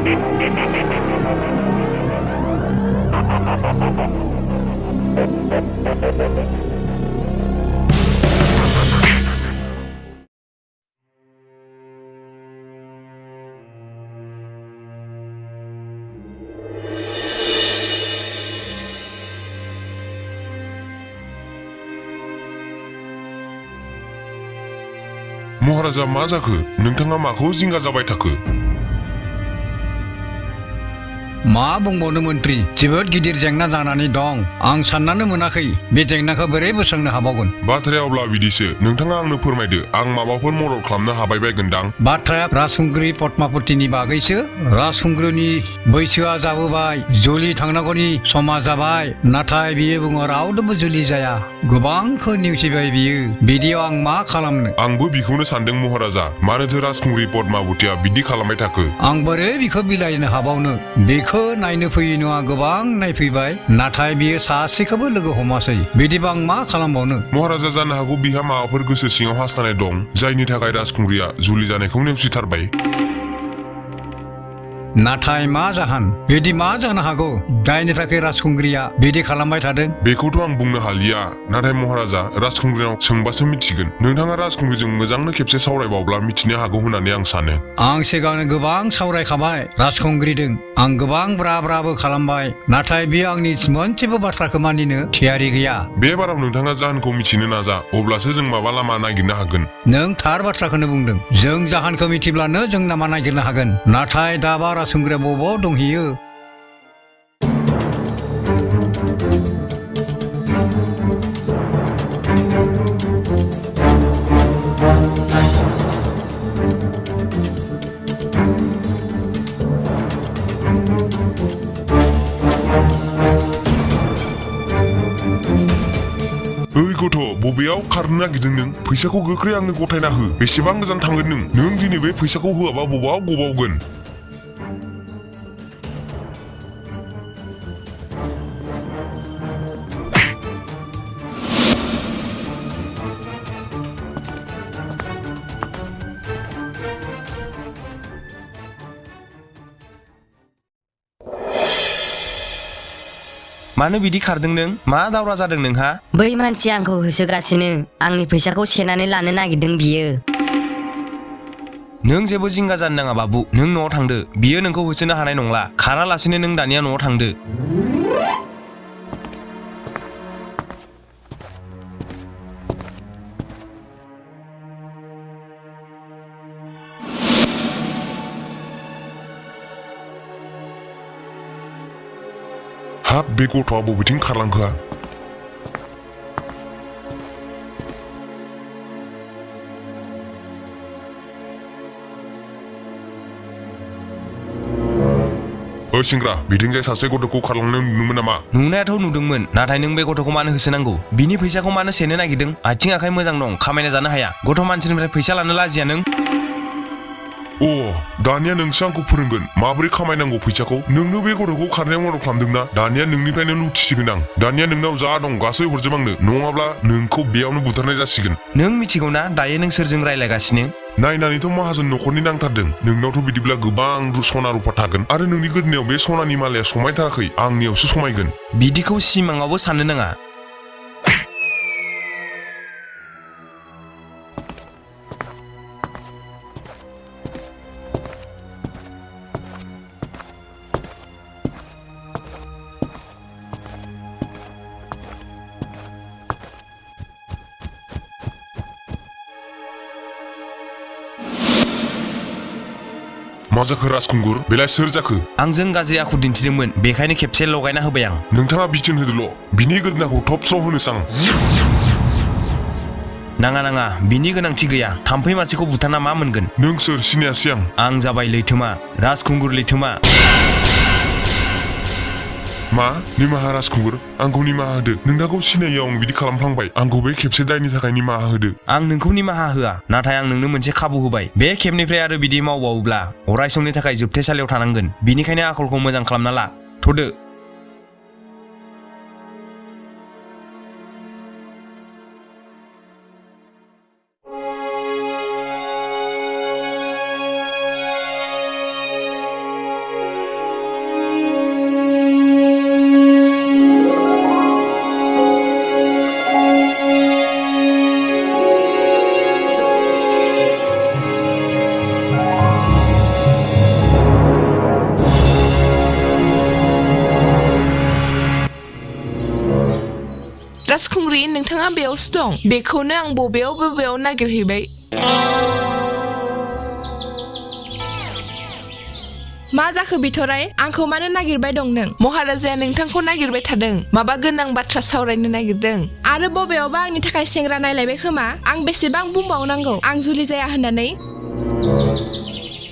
महाराजा मा जाखो नोंथाङा माखौ जिंगा जाबाय थाखो मा बुंबावनो मन्त्रि जोबोद गिदिर जेंना जानानै दं आं साननानै मोनाखै बे जेंनाखौ बोरै बोस्रांनो हाबावगोन बाथ्राया अब्ला बिदिसो नोंथाङा आंनो फोरमायदो आं माबाफोर मदद खालामनो हाबाय बायगोनदां बाथ्राया राजखुंग्रि पद्मावतीनि बागैसो राजखुंग्रिनि बैसोआ जाबोबाय जुलि थांनांगौनि समा जाबाय नाथाय बियो बुङो रावदोबो जुलि जाया गोबांखौ नेवसिबाय बियो बिदियाव आं मा खालामनो आंबो बिखौनो सानदों महाराजा मानोथो राजखुंग्रि पद्मावतीया बिदि खालामबाय थाखो आं बोरै बिखौ बिलाइनो हाबावनो बेखौ नायनो फैयो नङा गोबां नायफैबाय नाथाय बियो सासेखौबो लोगो हमासै बिदिबा आं मा खालामबावनो महाराजा जानो हागौ बिहा माबाफोर गोसो सिङाव हास्थायनाय दं जायनि थाखाय राजखुंग्रिया जुलि जानायखौ नेवसिथारबाय नाथाय मा जाहोन बिदि मा जानो हागौ जायनि थाखाय राजखुंग्रिया बिदि खालामबाय थादों बेखौथ' आं बुंनो हालिया नाथाय महाराजा राजखुंग्रिनाव सोंबासो मिथिगोन नोंथाङा राजखुंग्रिजों मोजांनो खेबसे सावरायबावब्ला मिथिनो हागौ होननानै आं सानो आं सिगांनो गोबां सावरायखाबाय राजखुंग्रिजों आं गोबां ब्रा ब्राबो खालामबाय नाथाय बियो आंनि मोनसेबो बाथ्राखौ मानिनो थियारि गैया बे बाराव नोंथाङा जाहोनखौ मिथिनो नाजा अब्लासो जों माबा लामा नागिरनो हागोन नों थार बाथ्राखौनो बुंदों जों जाहोनखौ मिथिब्लानो जों लामा नागिरनो हागोन नाथाय दाबा राजखुंग्रिया बबाव दंहैयो गथ' बबेयाव खारनो नागिरदों नों फैसाखौ गोख्रै आंनो गथायना हो बेसेबां गोजान थांगोन नों दिनै बे फैसाखौ होआबा बबाव गबावगोन मानो बिदि खारदों नों मा दावरा जादों नोंहा बै मानसिया आंखौ होसोगासिनो आंनि फैसाखौ सेनानै लानो नागिरदों बियो नों जेबो जिंगा जानो नाङा बाबु नों न'आव थांदो बियो नोंखौ होसोनो हानाय नंला खारालासिनो नों दानिया न'आव थांदो हाब बे गथ'आ बबेथिं खारलांखोआ सेंग्रा बिथिंजाय सासे गथ'खौ खारलांनाय नुदोंमोन नामा नुनायाथ' नुदोंमोन नाथाय नों बे गथ'खौ मानो होसोनांगौ बिनि फैसाखौ मानो सेनो नागिरदों आथिं आखाइ मोजां दं खामायना जानो हाया गथ' मानसिनिफ्राय फैसा लानो लाजिया नों दानिया नोंसो आंखौ फोरोंगोन माबोरै खामायनांगौ फैसाखौ नोंनो बे गथ'खौ खारनायाव मदद खालामदोंना दानिया नोंनिफ्रायनो लुथिसिगोन आं दानिया नोंनाव जा दं गासै हरजोब आंनो नङाब्ला नोंखौ बेयावनो बुथारनाय जासिगोन नों मिथिगौ ना दायो नों सोरजों रायलायगासिनो नायनानैथ' माहाजोन न'खरनि नांथारदों नोंनावथ' बिदिब्ला गोबां सना रुफा थागोन आरो नोंनि गोदोनायाव बे सनानि मालाया समायथाराखै आंनियावसो समायगोन बिदिखौ सिमाङावबो साननो नाङा मा जाखो राजखुंगुर बेलाय सोर जाखो आंजों गाज्रि आखु दिन्थिदोंमोन बेखायनो खेबसे लगायना होबाय आं नोंथाङा बिथोन होदोल' बिनि गोदोनाखौ थब स्र' होनो सां नाङा बिनि गोनांथि गैया थाम्फै मासेखौ बुथारना मा मोनगोन नों सोर सिनायासै आं जाबाय लैथोमा राजखुंगुर लैथोमा मा निमाहा राजखुंगुर आंखौ निमाहा होदो नोंथांखौ सिनायैयाव आं बिदि खालामफ्लांबाय आंखौ बे खेबसे दायनि थाखाय निमाहा होदो आं नोंखौ निमाहा होआ नाथाय आं नोंनो मोनसे खाबु होबाय बे खेबनिफ्राय आरो बिदि मावबावोब्ला अराय समनि थाखाय जोबथेसालियाव थानांगोन बिनिखायनो आखलखौ मोजां खालामना ला थ'दो राजखुंग्रि नोंथाङा बेयावसो दं बेखौनो आं बबेयाव नागिरहैबाय मा जाखो बिथराय आंखौ मानो नागिरबाय दं नों महाराजाया नोंथांखौ नागिरबाय थादों माबा गोनां बाथ्रा सावरायनो नागिरदों आरो बबेयावबा आंनि थाखाय सेंग्रा नायलायबाय खोमा आं बेसेबां बुंबावनांगौ आं जुलि जाया होननानै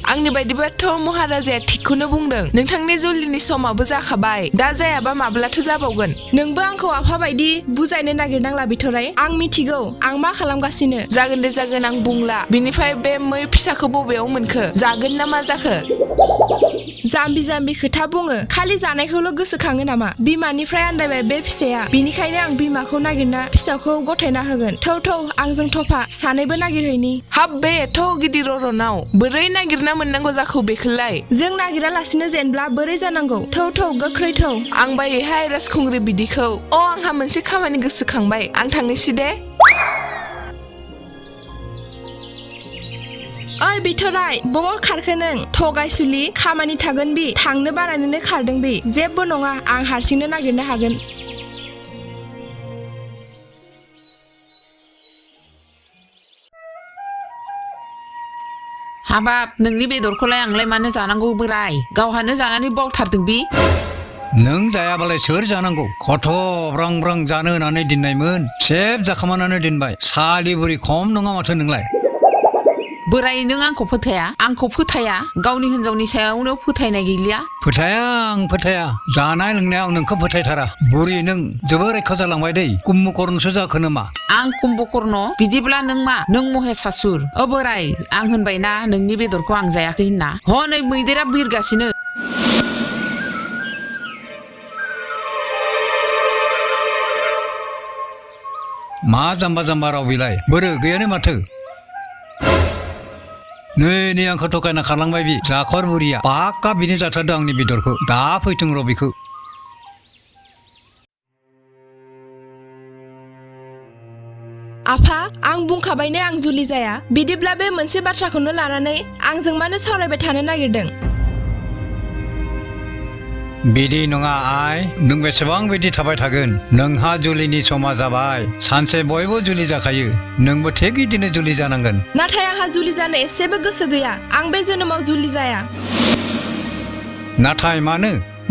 आंनि बायदिबाथ' महाराजाया थिगखौनो बुंदों नोंथांनि जुलिनि समाबो जाखाबाय दा जायाबा माब्लाथो जाबावगोन नोंबो आंखौ आफा बायदि बुजायनो नागिरनांला बिथराय आं मिथिगौ आं मा खालामगासिनो जागोन दे जागोन आं बुंला बिनिफ्राय बे मै फिसाखौ बबेयाव मोनखो जागोन ना मा जाखो जाम्बि जाम्बि खोथा बुङो खालि जानायखौल' गोसोखाङो नामा बिमानिफ्राय आन्दायबाय बे फिसाया बिनिखायनो आं बिमाखौ नागिरना फिसाखौ गथायना होगोन थौ आंजों थफा सानैबो नागिरहैनि हाब बे एथ' गिदिर अरनाव बोरै नागिरना मोननांगौ जाखो बेखौलाय जों नागिरालासिनो जेनब्ला बोरै जानांगौ थौ गोख्रै थौ आं बायोहाय राजखुंग्रि बिदिखौ आंहा मोनसे खामानि गोसोखांबाय आं थांनोसै दे ओइ बिथराय बबाव खारखो नों थगायसुलि खामानि थागोन बि थांनो बानायनोनो खारदों बि जेबो नङा आं हारसिंनो नागिरनो हागोन हाबाब नोंनि बेदरखौलाय आंलाय मानो जानांगौ बोराय गावहानो जानानै बावथारदों बि नों जायाबालाय सोर जानांगौ खथ' ब्रां जानो होननानै दोननायमोन सेब जाखोमानानै दोनबाय सालि बुरि खम नङा माथो नोंलाय बोराय नों आंखौ फोथाया गावनि हिनजावनि सायावनो फोथायनाय गैलिया फोथाया जानाय लोंनायाव नोंखौ फोथायथारा बुरि नों जोबोर रैखा जालांबाय दै कुम्भकर्णसो जाखो नामा आं कुम्भकर्ण बिदिब्ला नों मा नों महेसासुर बोराय आं होनबायना नोंनि बेदरखौ आं जायाखै होनना हनै मैदेरा बिरगासिनो मा जाम्बा राव बिलाय बोरो गैयानो माथो नै आंखौ थगायना खारलांबाय बि जाखर बुरिया पाक्का बिनो जाथारदों आंनि बेदरखौ दा फैथों र' बिखौ आफा आं बुंखाबायनो आं जुलि जाया बिदिब्ला बे मोनसे बाथ्राखौनो लानानै आंजों मानो सावरायबाय थानो नागिरदों बिदि नङा आइ नों बेसेबां बिदि थाबाय थागोन नोंहा जुलिनि समा जाबाय सानसे बयबो जुलि जाखायो नोंबो थिग बिदिनो जुलि जानांगोन नाथाय आंहा जुलि जानो एसेबो गोसो गैया आं बे जोनोमाव जुलि जाया नाथाय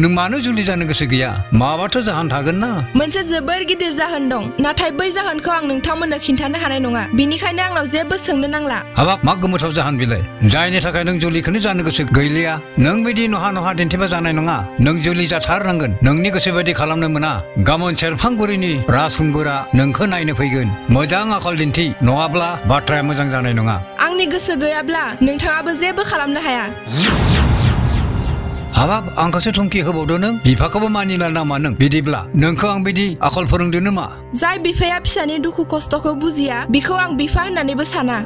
नों मानो जुलि जानो गोसो गैया माबाथ' जाहोन थागोन ना मोनसे जोबोर गिदिर जाहोन दं नाथाय बै जाहोनखौ आं नोंथांमोननो खिन्थानो हानाय नङा बिनिखायनो आंनाव जेबो सोंनो नांला हाबाब मा गोमोथाव जाहोन बिलाय जायनि थाखाय नों जुलिखौनो जानो गोसो गैलिया नों बिदि नहा दिन्थिबा जानाय नङा नों जुलि जाथारनांगोन नोंनि गोसो बायदि खालामनो मोना गाबोन सेरफांगुरिनि राजखुंगुरा नोंखौ नायनो फैगोन मोजां आखल दिन्थि नङाब्ला बाथ्राया मोजां जानाय नङा आंनि गोसो गैयाब्ला नोंथाङाबो जेबो खालामनो हाया हाबाब आंखौसो धमकि होबावदो नों बिफाखौबो मानिला नामा नों बिदिब्ला नोंखौ आं बिदि आखल फोरोंदो नामा जाय बिफाया फिसानि दुखु खस्थ'खौ बुजिया बिखौ आं बिफा होननानैबो साना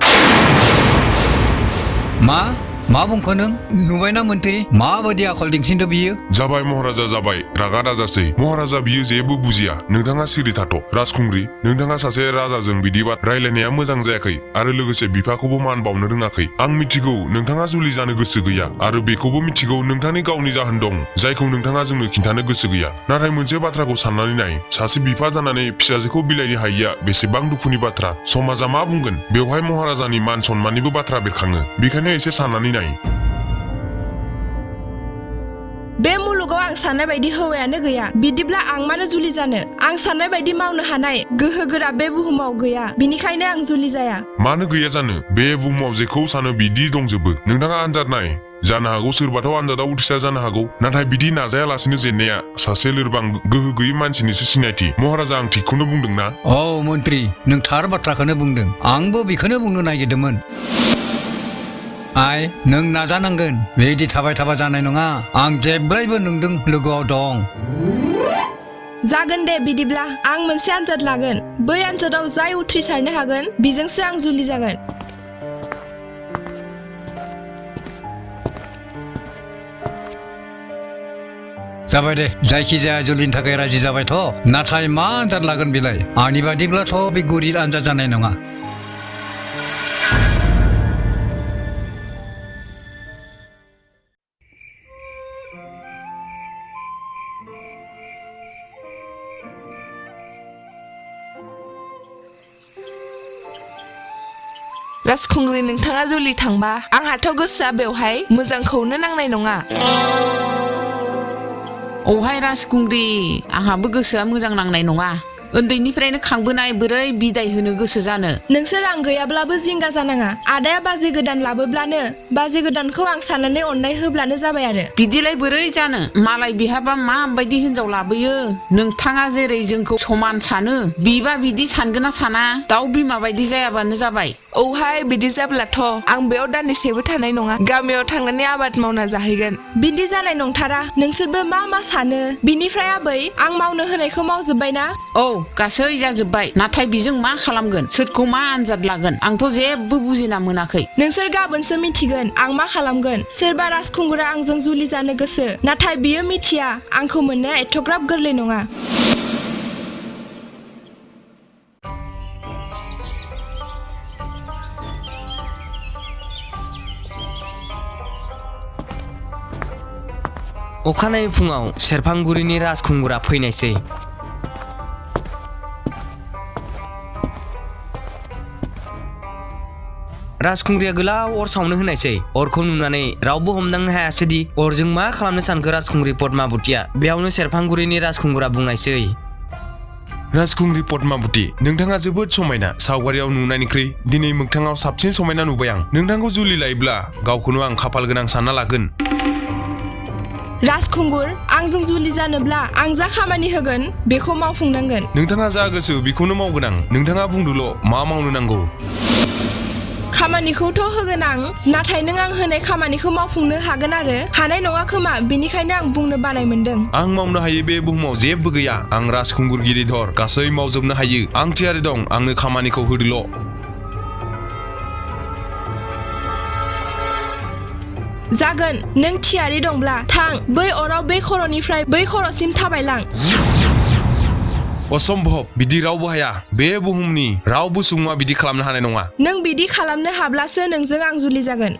मा बुंखो नों नुबायना मन्त्रि माबायदि आखल दिन्थिदो बियो जाबाय महाराजा जाबाय रागा दाजासै महाराजा बियो जेबो बुजिया नोंथाङा सिरि थाथ' राजखुंग्रि नोंथाङा सासे राजाजों बिदि रायलायनाया मोजां जायाखै आरो लोगोसे बिफाखौबो मान बावनो रोङाखै आं मिथिगौ नोंथाङा जुलि जानो गोसो गैया आरो बेखौबो मिथिगौ नोंथांनि गावनि जाहोन दं जायखौ नोंथाङा जोंनो खिन्थानो गोसो गैया नाथाय मोनसे बाथ्राखौ साननानै नाय सासे बिफा जानानै फिसाजोखौ बिलाइनो हायिया बेसेबां दुखुनि बाथ्रा समाजा मा बुंगोन बेवहाय महाराजानि मान सन्माननिबो बाथ्रा बेरखाङो बेखायनो एसे साननानै नाय बे मुलुगाव आं साननाय बायदि हौवायानो गैया बिदिब्ला आं मानो जुलि जानो आं साननाय बायदि मावनो हानाय गोहोगोरा बे बुहुमाव गैया बिनिखायनो आं जुलि जाया मानो गैया जानो बे बुहुमाव जेखौ सानो बिदि दंजोबो नोंथाङा आनजाद नाय जानो हागौ सोरबाथ' आनजादाव उथ्रिसार जानो हागौ नाथाय बिदि नाजायालासिनो जेननाया सासे लोरबां गोहो गैयै मानसिनिसो सिनायथि महाराजा आं थिगखौनो बुंदों ना औ मन्त्रि नों थार बाथ्राखौनो बुंदों आंबो बेखौनो बुंनो नागिरदोंमोन आइ नों नाजानांगोन बेदि थाबाय थाबा जानाय नङा आं जेब्लायबो नोंजों लोगोआव दं जागोन दे बिदिब्ला आं मोनसे आनजाद लागोन बै आनजादाव जाय उथ्रिसारनो हागोन बिजोंसो आं जुलि जागोन जाबाय दे जायखिजाया जुलिनि थाखाय राजि जाबायथ' नाथाय मा आनजाद लागोन बेलाय आंनि बादिब्लाथ' बे गुरि आनजाद जानाय नङा राजखुंग्रि नोंथाङा जुलि थांबा आंहाथ' गोसोआ बेवहाय मोजांखौनो नांनाय नङा औहाय राजखुंग्रि आंहाबो गोसोआ मोजां नांनाय नङा उन्दैनिफ्रायनो खांबोनाय बोरै बिदाय होनो गोसो जानो नोंसोर आं गैयाब्लाबो जिंगा जानाङा आदाया बाजै गोदान लाबोब्लानो बाजै गोदानखौ आं साननानै अननाय होब्लानो जाबाय आरो बिदिलाय बोरै जानो मालाय बिहाबा माबायदि हिनजाव लाबोयो नोंथाङा जेरै जोंखौ समान सानो बिबा बिदि सानगोन ना साना दाउ बिमा बायदि जायाबानो जाबाय औहाय बिदि जाब्लाथ' आं बेयाव दानदिसेबो थानाय नङा गामियाव थांनानै आबाद मावना जाहैगोन बिदि जानाय नंथारा नोंसोरबो मा सानो बिनिफ्राय आबै आं मावनो होनायखौ मावजोब्बायना औ गासै जाजोब्बाय नाथाय बिजों मा खालामगोन सोरखौ मा आनजाद लागोन आंथ' जेबो बुजिना मोनाखै नोंसोर गाबोनसो मिथिगोन आं मा खालामगोन सोरबा राजखुंगुरा आंजों जुलि जानो गोसो नाथाय बियो मिथिया आंखौ मोननाया एथ'ग्राब गोरलै नङा अखानायै फुङाव सेरफांगुरिनि राजखुंगुरा फैनायसै राजखुंग्रिया गोलाव अर सावनो होनायसै अरखौ नुनानै रावबो हमदांनो हायासैदि अरजों मा खालामनो सानखो राजखुंग्रि पद्मावतीया बेयावनो सेरफांगुरिनि राजखुंगुरा बुंनायसै राजखुंग्रि पद्मावती नोंथाङा जोबोद समायना सावगारियाव नुनायनिख्रुइ दिनै मोगथाङाव साबसिन समायना नुबाय आं नोंथांखौ जुलि लायोब्ला गावखौनो आं खाफाल गोनां सानना लागोन राजखुंगुर आंजों जुलि जानोब्ला आं जा खामानि होगोन बेखौ मावफुंनांगोन नोंथाङा जा गोसो बेखौनो मावगोन आं नोंथाङा बुंदोल' मा मावनो नांगौ खामानिखौथ' होगोन आं नाथाय नों आं होनाय खामानिखौ मावफुंनो हागोन आरो हानाय नङा खोमा बेनिखायनो आं बुंनो बानाय मोनदों आं मावनो हायो बे बुहुमाव जेबो गैया आं राजखुंगुर गिरिधर गासै मावजोबनो हायो आं थियारि दं आंनो खामानिखौ होदोल' जागोन नों थियारि दंब्ला थां बै अराव बै खर'निफ्राय बै खर'सिम थाबायलां असम्भब बिदि रावबो हाया बे बुहुमनि रावबो सुबुङा बिदि खालामनो हानाय नङा नों बिदि खालामनो हाब्लासो नोंजों आं जुलि जागोन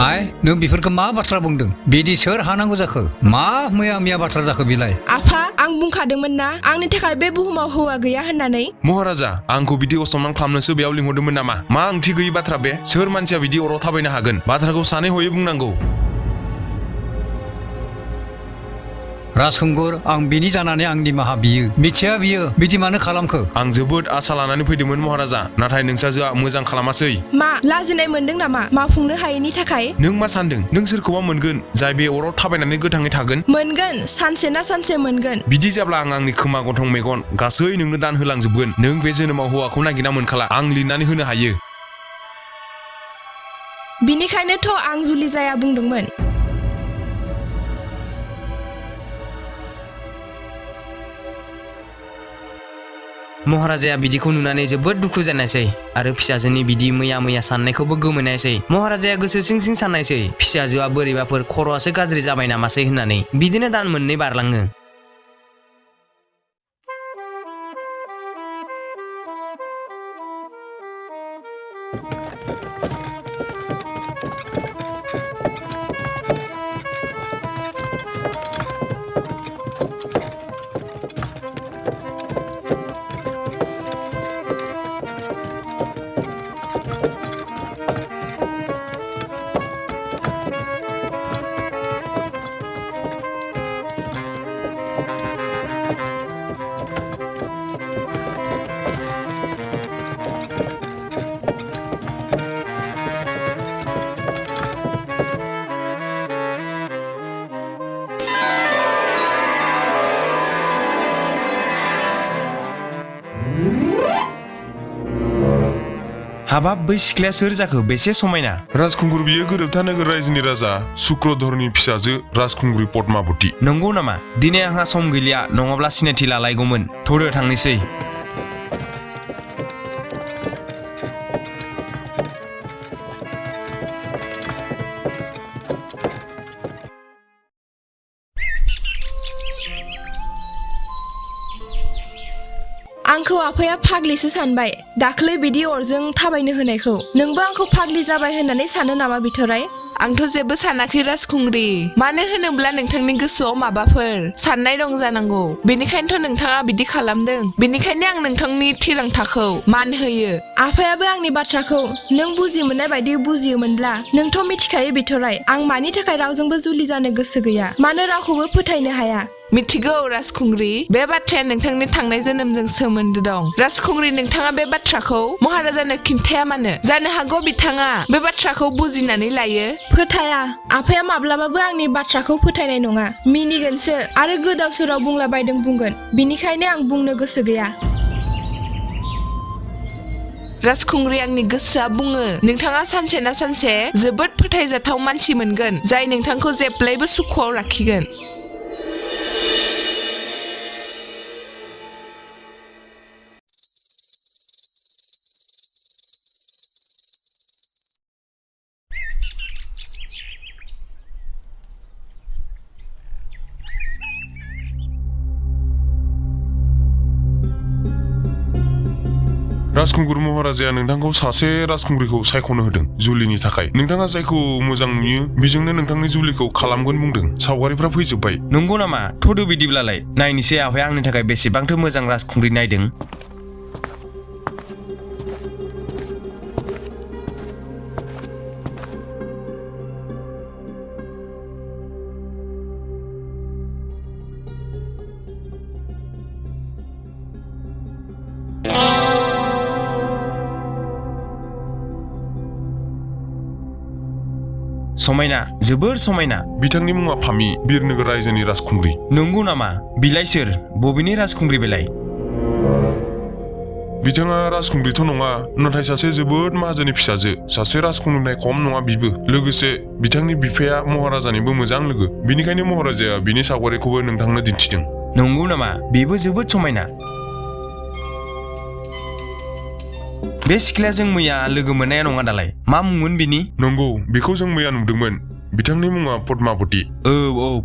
आइ नों बेफोरखौ मा बाथ्रा बुंदों बिदि सोर हानांगौ जाखो मा मैया बाथ्रा जाखो बेलाय आफा आं बुंखादोंमोन ना आंनि थाखाय बे बुहुमाव हौवा गैया होननानै महाराजा आंखौ बिदि असम्मान खालामनोसो बेयाव लिंहरदोंमोन नामा मा ओंथि गैयि बाथ्रा बे सोर मानसिया बिदि अराव थाबायनो हागोन बाथ्राखौ सानै हयै बुंनांगौ राजखुंगुर आं बिनि जानानै आं निमाहा बियो मिथिया बियो बिदि मानो खालामखो आं जोबोद आसा लानानै फैदोंमोन महाराजा नाथाय नोंसाजोआ मोजां खालामासै मा लाजिनाय मोनदों नामा मावफुंनो हायैनि थाखाय नों मा सानदों नों सोरखौबा मोनगोन जाय बे अराव थाबायनानै गोथाङै थागोन मोनगोन सानसे ना सानसे मोनगोन बिदि जाब्ला आं आंनि खोमा गन्थं मेगन गासै नोंनो दान होलांजोबगोन नों बे जोनोमाव हौवाखौ नागिरना मोनखाला आं लिरनानै होनो हायो बिनिखायनोथ' आं जुलि जाया बुंदोंमोन महाराजाया बिदिखौ नुनानै जोबोद दुखु जानायसै आरो फिसाजोनि बिदि मैया साननायखौबो गोमोनायसै महाराजाया गोसो सिं साननायसै फिसाजोआ बोरैबाफोर खर'आसो गाज्रि जाबाय नामासै होननानै बिदिनो दान मोननै बारलाङो हाबाब बै सिख्लाया सोर जाखो बेसे समायना राजखुंगुर बियो गोरोबथा नोगोर रायजोनि राजा शुक्रधरनि फिसाजो राजखुंग्रि पद्मावती नंगौ नामा दिनै आंहा सम गैलिया नङाब्ला सिनायथि लालायगौमोन थौदो थांनोसै आंखौ आफाया फाग्लिसो सानबाय दाख्लै बिदि अरजों थाबायनो होनायखौ नोंबो आंखौ फाग्लि जाबाय होननानै सानो नामा बिथराय आंथ' जेबो सानाखै राजखुंग्रि मानो होनोब्ला नोंथांनि गोसोआव माबाफोर साननाय दं जानांगौ बेनिखायनोथ' नोंथाङा बिदि खालामदों बेनिखायनो आं नोंथांनि थिरांथाखौ मान होयो आफायाबो आंनि बाथ्राखौ नों बुजि मोननाय बायदि बुजियोमोनब्ला नोंथ' मिथिखायो बिथराय आं मानि थाखाय रावजोंबो जुलि जानो गोसो गैया मानो रावखौबो फोथायनो हाया मिथिगौ राजखुंग्रि बे बाथ्राया नोंथांनि थांनाय जोनोमजों सोमोन्दो दं राजखुंग्रि नोंथाङा बे बाथ्राखौ महाराजानो खिन्थाया मानो जानो हागौ बिथाङा बे बाथ्राखौ बुजिनानै लायो फोथाया आफाया माब्लाबाबो आंनि बाथ्राखौ फोथायनाय नङा मिनिगोनसो आरो गोदाव सोराव बुंलाबायदों बुंगोन बिनिखायनो आं बुंनो गोसो गैया राजखुंग्रि आंनि गोसोआ बुङो नोंथाङा सानसे ना सानसे जोबोद फोथायजाथाव मानसि मोनगोन जाय नोंथांखौ जेब्लायबो सुखुआव लाखिगोन राजखुंगुर महाराजाया नोंथांखौ सासे राजखुंग्रिखौ सायख'नो होदों जुलिनि थाखाय नोंथाङा जायखौ मोजां नुयो बेजोंनो नोंथांनि जुलिखौ खालामगोन बुंदों सावगारिफ्रा फैजोब्बाय नंगौ नामा थ'दो बिदिब्लालाय नायनोसै आफाया आंनि थाखाय बेसेबांथो मोजां राजखुंग्रि नायदों समायना जोबोर समायना बिथांनि मुङा फामि बिरनोगोर रायजोनि राजखुंग्रि नंगौ नामा बिलाय सोर बबेनि राजखुंग्रि बेलाय बिथाङा राजखुंग्रिथ' नङा नाथाय सासे जोबोद माहाजोननि फिसाजो सासे राजखुंग्रिनिफ्राय खम नङा बिबो लोगोसे बिथांनि बिफाया महाराजानिबो मोजां लोगो बिनिखायनो महाराजाया बिनि सावगारिखौबो नोंथांनो दिन्थिदों नंगौ नामा बेबो जोबोद समायना बे सिख्लाजों मैया लोगो मोननाया नङा दालाय मा मुंमोन बिनि नंगौ बेखौ जों मैया नुदोंमोन बिथांनि मुङा पद्मावती औ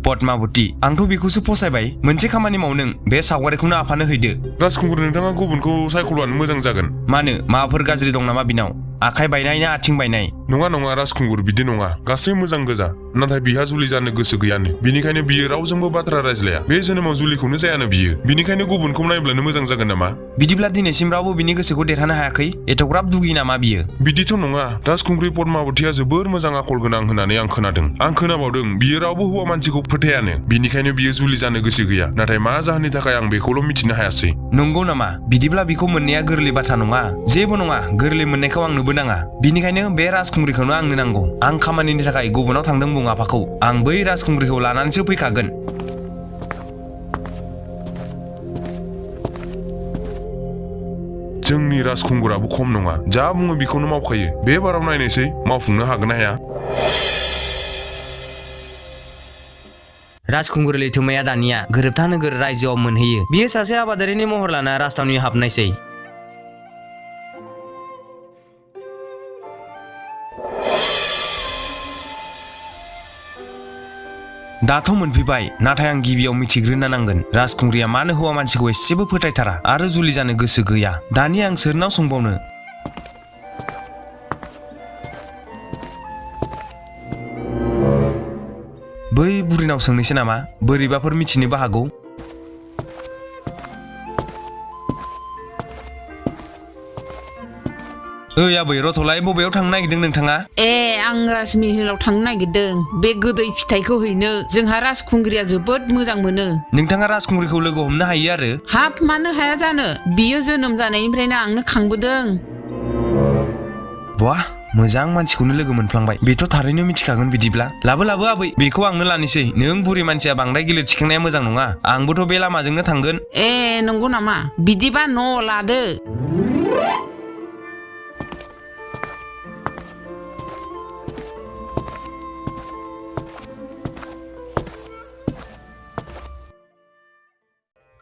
पद्मावती आंथ' बेखौसो फसायबाय मोनसे खामानि माव नों बे सावगारिखौनो आफानो हैदो राजखुंगुर नोंथाङा गुबुनखौ सायख'ब्लानो मोजां जागोन मानो माबाफोर गाज्रि दं नामा बिनाव आखाइ बायनाय ना आथिं बायनाय नङा राजखुंगुर बिदि नङा गासै मोजां गोजा नाथाय बिहा जुलि जानो गोसो गैयानो बिनिखायनो बियो रावजोंबो बाथ्रा रायज्लाया बे जोनोमाव जुलिखौनो जायानो बियो बिनिखायनो गुबुनखौ नायब्लानो मोजां जागोन नामा बिदिब्ला दिनैसिम रावबो बिनि गोसोखौ देरहानो हायाखै एथ'ग्राब दुगि नामा बियो बिदिथ' नङा राजखुंग्रि पद्मावतीया जोबोर मोजां आखल गोनां होननानै आं खोनादों आं खोनाबावदों बियो रावबो हौवा मानसिखौ फोथायानो बिनिखायनो बियो जुलि जानो गोसो गैया नाथाय मा जाहोननि थाखाय आं बेखौल' मिथिनो हायासै नंगौ नामा बिदिब्ला बिखौ मोननाया गोरलै बाथ्रा नङा जेबो नङा गोरलै मोननायखौ आंनोबो नाङा बिनिखायनो बे राजखुंग्रिखौनो आंनो नांगौ आं खामानिनि थाखाय गुबुनाव थांदों बुं आफाखौ आं बै राजखुंग्रिखौ लानानैसो फैखागोन जोंनि राजखुंगुराबो खम नङा जा बुङो बेखौनो मावखायो बे बाराव नायनोसै मावफुंनो हागोन ना हाया राजखुंगुर लैथोमाया दानिया गोरोबथा नोगोर रायजोआव मोनहैयो बियो सासे आबादारिनि महर लाना राजथावनियाव हाबनायसै दाथ' मोनफैबाय नाथाय आं गिबियाव मिथिग्रोना नांगोन राजखुंग्रिया मानो हौवा मानसिखौ एसेबो फोथायथारा आरो जुलि जानो गोसो गैया दानि आं सोरनाव सोंबावनो बै बुरिनाव सोंनोसै नामा बोरैबाफोर मिथिनोबो हागौ ओइ आबै रथ'लाय बबेयाव थांनो नागिरदों नोंथाङा आं राजमहलाव थांनो नागिरदों बे गोदै फिथाइखौ हैनो जोंहा राजखुंग्रिया जोबोद मोजां मोनो नोंथाङा राजखुंग्रिखौ लोगो हमनो हायो आरो हाब मानो हाया जानो बियो जोनोम जानायनिफ्रायनो आंनो खांबोदों वाह मोजां मानसिखौनो लोगो मोनफ्लांबाय बेथ' थारैनो मिथिखागोन बिदिब्ला लाबो आबै बेखौ आंनो लानोसै नों बुरि मानसिया बांद्राय गिलिर थिखांनाया मोजां नङा आंबोथ' बे लामाजोंनो थांगोन नंगौ नामा बिदिबा न' लादो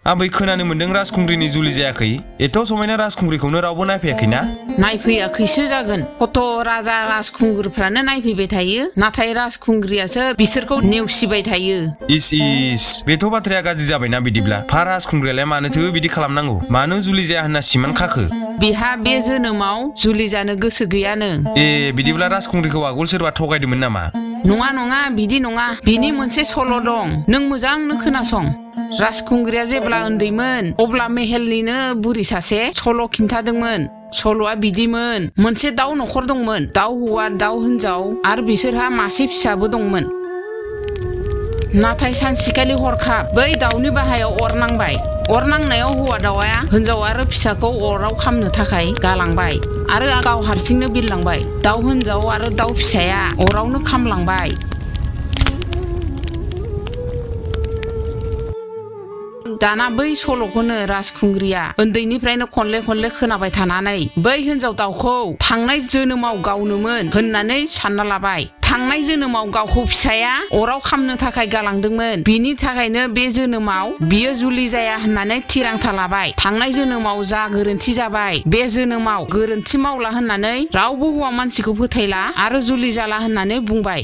आबै खोनानो मोन्दों राजखुंग्रिनि जुलि जायाखै एथ' समायना राजखुंग्रिखौनो रावबो नायफैयाखैना नायफैयाखैसो जागोन कत' राजा राजखुंगुरफ्रानो नायफैबाय थायो नाथाय राजखुंग्रियासो बिसोरखौ नेवसिबाय थायो इस बेथ' बाथ्राया गाज्रि जाबायना बिदिब्ला फा राजखुंग्रियालाय मानोथो बिदि खालामनांगौ मानो जुलि जाया होनना सिमान खाखो बिहा बे जोनोमाव जुलि जानो गोसो गैयानो बिदिब्ला राजखुंग्रिखौ आगोल सोरबा थगायदोंमोन नामा नङा बिदि नङा बिनि मोनसे सल' दं नों मोजांनो खोनासं राजखुंग्रिया जेब्ला उन्दैमोन अब्ला मेहेलनिनो बुरि सासे सल' खिन्थादोंमोन सल'आ बिदिमोन मोनसे दाउ न'खर दंमोन दाउ हौवा दाउ हिनजाव आरो बिसोरहा मासे फिसाबो दंमोन नाथाय सानसेखालि हरखाब बै दाउनि बाहायाव अर नांबाय अर नांनायाव हौवा दाउआ हिनजाव आरो फिसाखौ अराव खामनो थाखाय गालांबाय आरो गाव हारसिंनो बिरलांबाय दाउ हिनजाव आरो दाउ फिसाया अरावनो खामलांबाय दाना बै सल'खौनो राजखुंग्रिया उन्दैनिफ्रायनो खनले खोनाबाय थानानै बै हिनजाव दाउखौ थांनाय जोनोमाव गावनोमोन होननानै सानना लाबाय थांनाय जोनोमाव गावखौ फिसाया अराव खामनो थाखाय गालांदोंमोन बिनि थाखायनो बे जोनोमाव बियो जुलि जाया होननानै थिरांथा लाबाय थांनाय जोनोमाव जा गोरोन्थि जाबाय बे जोनोमाव गोरोन्थि मावला होननानै रावबो हौवा मानसिखौ फोथायला आरो जुलि जाला होननानै बुंबाय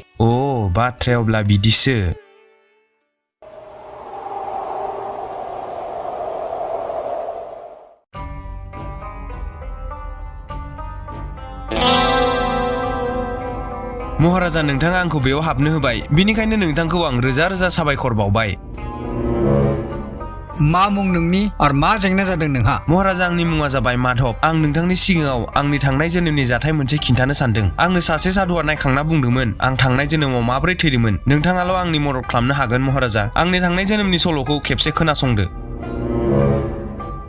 बाथ्राया अब्ला बिदिसो महाराजा नोंथाङा आंखौ बेयाव हाबनो होबाय बिनिखायनो नोंथांखौ आं रोजा साबायखर बावबाय मा मुं नोंनि आरो मा जेंना जादों नोंहा महाराजा आंनि मुङा जाबाय माधब आं नोंथांनि सिगाङाव आंनि थांनाय जोनोमनि जाथाय मोनसे खिन्थानो सानदों आंनो सासे साधुआ नायखांना बुंदोंमोन आं थांनाय जोनोमाव माबोरै थैदोंमोन नोंथाङाल' आंनि मदद खालामनो हागोन महाराजा आंनि थांनाय जोनोमनि सल'खौ खेबसे खोनासंदो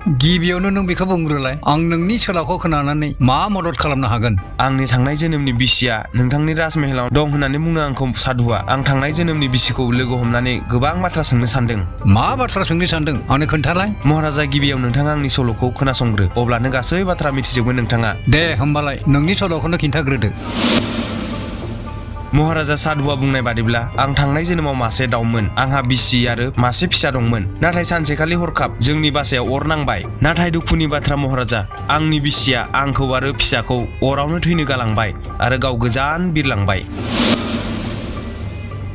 गिबियावनो नों बेखौ बुंग्रोलाय आं नोंनि सल'खौ खोनानानै मा मदद खालामनो हागोन आंनि थांनाय जोनोमनि बिसिया नोंथांनि राजमहलाव दं होननानै बुंनो आंखौ साधुआ आं थांनाय जोनोमनि बिसिखौ लोगो हमनानै गोबां बाथ्रा सोंनो सानदों मा बाथ्रा सोंनो सानदों आंनो खोन्थालाय महाराजा गिबियाव नोंथाङा आंनि सल'खौ खोनासंग्रो अब्लानो गासै बाथ्रा मिथिजोबगोन नोंथाङा दे होमबालाय नोंनि सल'खौनो खिन्थाग्रोदो महाराजा साधुआ बुंनाय बादिब्ला आं थांनाय जोनोमाव मासे दाउमोन आंहा बिसि आरो मासे फिसा दंमोन नाथाय सानसेखालि हरखाब जोंनि बासायाव अर नांबाय नाथाय दुखुनि बाथ्रा महाराजा आंनि बिसिया आंखौ आरो फिसाखौ अरावनो थैनो गालांबाय आरो गाव गोजान बिरलांबाय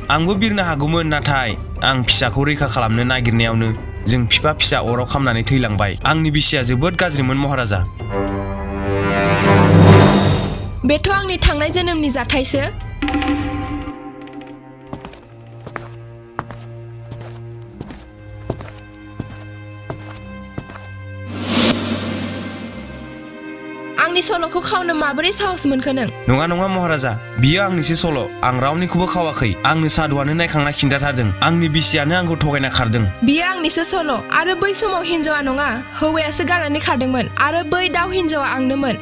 आंबो बिरनो हागौमोन नाथाय आं फिसाखौ रैखा खालामनो नागिरनायावनो जों बिफा फिसा अराव खामनानै थैलांबाय आंनि बिसिया जोबोद गाज्रिमोन महाराजा बेथ' आंनि थांनाय जोनोमनि जाथायसो आंनि सल'खौ खावनो माबोरै साहस मोनखो नों नङा महाराजा बियो आंनिसो सल' आं रावनिखौबो खावाखै आंनो साधुआनो नायखांना खिन्थाथारदों आंनि बिसियानो आंखौ थगायना खारदों बियो आंनिसो सल' आरो बै समाव हिनजावा नङा हौवायासो गारनानै खारदोंमोन आरो बै दाउ हिनजावा आंनोमोन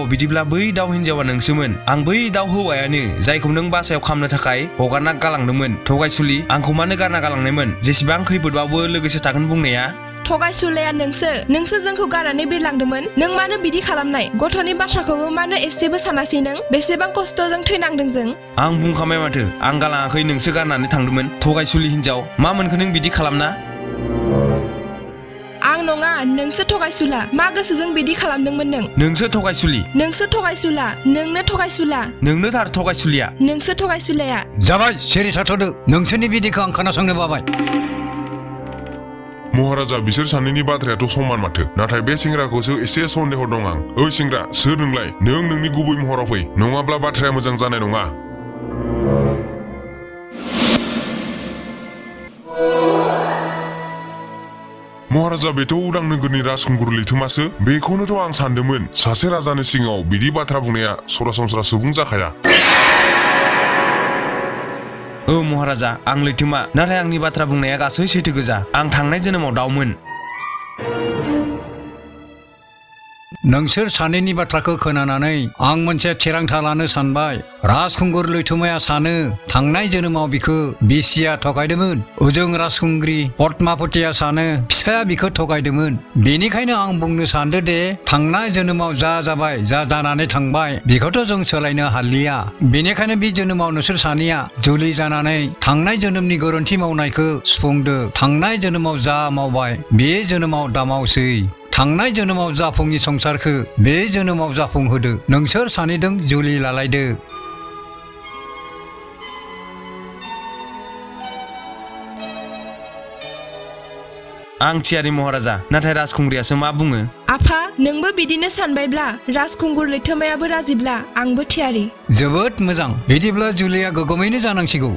बिदिब्ला बै दाउ हिनजावा नोंसोमोन आं बै दाउ हौवायानो जायखौ नों बासायाव खामनो थाखाय हगारना गालांदोंमोन थगायसुलि आंखौ मानो गारना गालांनायमोन जेसेबां खैफोदबाबो लोगोसे थागोन बुंनाया थगायसुलाया नोंसो जोंखौ गारनानै बिरलांदोंमोन नों मानो बिदि खालामनाय गथ'नि बाथ्राखौबो मानो एसेबो सानासै नों बेसेबां खस्थ'जों थैनांदों जों आं बुंखाबाय माथो आं गालाङाखै नोंसो गारनानै थांदोंमोन थगायसुलि हिनजाव मा मोनखो नों बिदि खालामना आं नङा नोंसो थगायसुला मा गोसोजों बिदि खालामदोंमोन नोंसो थगायसुलि नोंसो थगायसुला नोंनो थगायसुला नोंनो थार थगायसुलिया नोंसो थगायसुलाया जाबाय सिरि थाथ'दो नोंसोरनि बिदिखौ आं खोनासंनो बाबाय महाराजा बिसोर सानैनि बाथ्रायाथ' समान माथो नाथाय बे सेंग्राखौसो एसे सन्देह दं आं ओइ सेंग्रा सोर नोंलाय नों नोंनि गुबै महराव फै नङाब्ला बाथ्राया मोजां जानाय नङा महाराजा बेथ' उदां नोगोरनि राजखुंगुर लैथोमासो बेखौनोथ' आं सानदोंमोन सासे राजानि सिगाङाव बिदि बाथ्रा बुंनाया सरासनस्रा सुबुं जाखाया महाराजा आं लैथोमा नाथाय आंनि बाथ्रा बुंनाया गासै सैथो गोजा आं थांनाय जोनोमाव दाउमोन नोंसोर सानैनि बाथ्राखौ खोनानानै आं मोनसे थिरांथा लानो सानबाय राजखुंगुर लैथोमाया सानो थांनाय जोनोमाव बिखौ बिसिया थगायदोंमोन ओजों राजखुंग्रि पद्मावतीया सानो फिसाया बिखौ थगायदोंमोन बेनिखायनो आं बुंनो सानदों दे थांनाय जोनोमाव जा जाबाय जा जानानै थांबाय बेखौथ' जों सोलायनो हालिया बेनिखायनो बे जोनोमाव नोंसोर सानैया जुलि जानानै थांनाय जोनोमनि गोरोन्थि मावनायखौ सुफुंदो थांनाय जोनोमाव जा मावबाय बे जोनोमाव दामावसै थांनाय जोनोमाव जाफुङि संसारखौ बे जोनोमाव जाफुंहोदो नोंसोर सानैजों जुलि लालायदो आं थियारि महाराजा नाथाय राजखुंग्रियासो मा बुङो आफा नोंबो बिदिनो सानबायब्ला राजखुंगुर लैथोमायाबो राजिब्ला आंबो थियारि जोबोद मोजां बिदिब्ला जुलिया गोगोमैनो जानांसिगौ